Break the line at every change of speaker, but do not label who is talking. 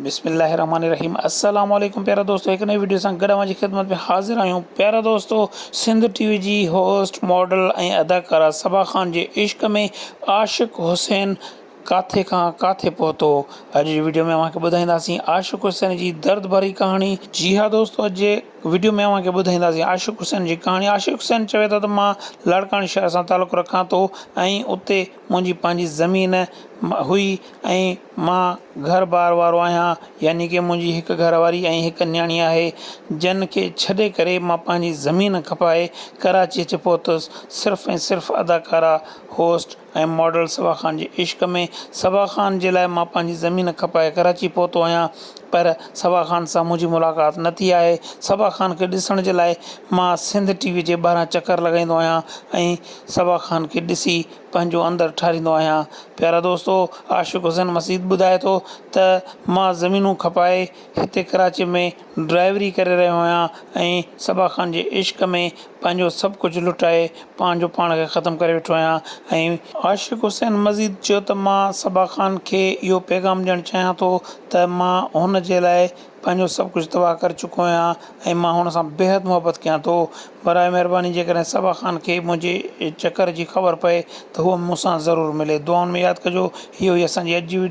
بسم الله الرحمن الرحيم السلام عليڪم پيارا دوستو هڪ نئين وڊيو سان گڏ اوهان جي خدمت ۾ حاضر آهيون پيارا دوستو سنڌ ٽي وي جي هوسٽ ماڊل ۽ اداڪارا صبا خان جي عشق ۾ عاشق حسين ڪاٿي کان ڪاٿي پهتو اڄ جي وڊيو ۾ اوهان کي ٻڌائينداسين عاشق حسين جي درد ڀري ڪهاڻي. جي ها دوستو اڄ جي وڊيو ۾ اوهان کي ٻڌائينداسين عاشق حسين جي ڪهاڻي عاشق حسين چوي ٿو ته مان لاڙڪاڻي شهر سان تعلق رکان ٿو ۽ اتي منهنجي پنهنجي زمين هئي ۽ مان گهر بار وارو آهيان يعني ڪه منهنجي هڪ گهر واري ۽ هڪ نياڻي آهي جن کي ڇڏي ڪري مان پنهنجي زمين کپائي ڪراچي اچي پهتس صرف ۽ صرف اداڪارا هوسٽ ۽ ماڊل صبا خان جي عشق ۾ صبا خان جي لاء مان پنهنجي زمين کپائي ڪراچي پهتو آهيان پر صبا خان سان منهنجي ملاقات نه ٿي آهي صبا خان کي ڏسڻ جي لاء مان سنڌ ٽي وي جي ٻاهران چڪر لڳائيندو آهيان ۽ صبا خان کي ڏسي پنهنجو اندر ٺاريندو آهيان. پيارا دوستو عاشق حسين مسيد ٻڌائي ٿو ته مان زمينون کپائي هتي ڪراچي ۾ ڊرائيوري ڪري رهيو آهيان ۽ صبا خان جي عشق ۾ پنهنجو سڀ ڪجهه لٽائي پنهنجو پاڻ کي ختم ڪري ويٺو آهيان ۽ عاشق حسين مزيد چيو ته مان صبا خان کي اهو پيغام ڏيڻ چاهيان ٿو ته مان هن جي لاء پنهنجو سڀ ڪجهه تباهه ڪري چڪو آهيان ۽ مان هن سان بيحد محبت ڪيان ٿو. براء مهرباني جيڪڏهن صبا خان کي منهنجي چڪر جي خبر پئي ته هوء مون سان ضرور ملي. دعائن ۾ ياد ڪجو. هيء هئي اسان جي اڄ جي وڊيو.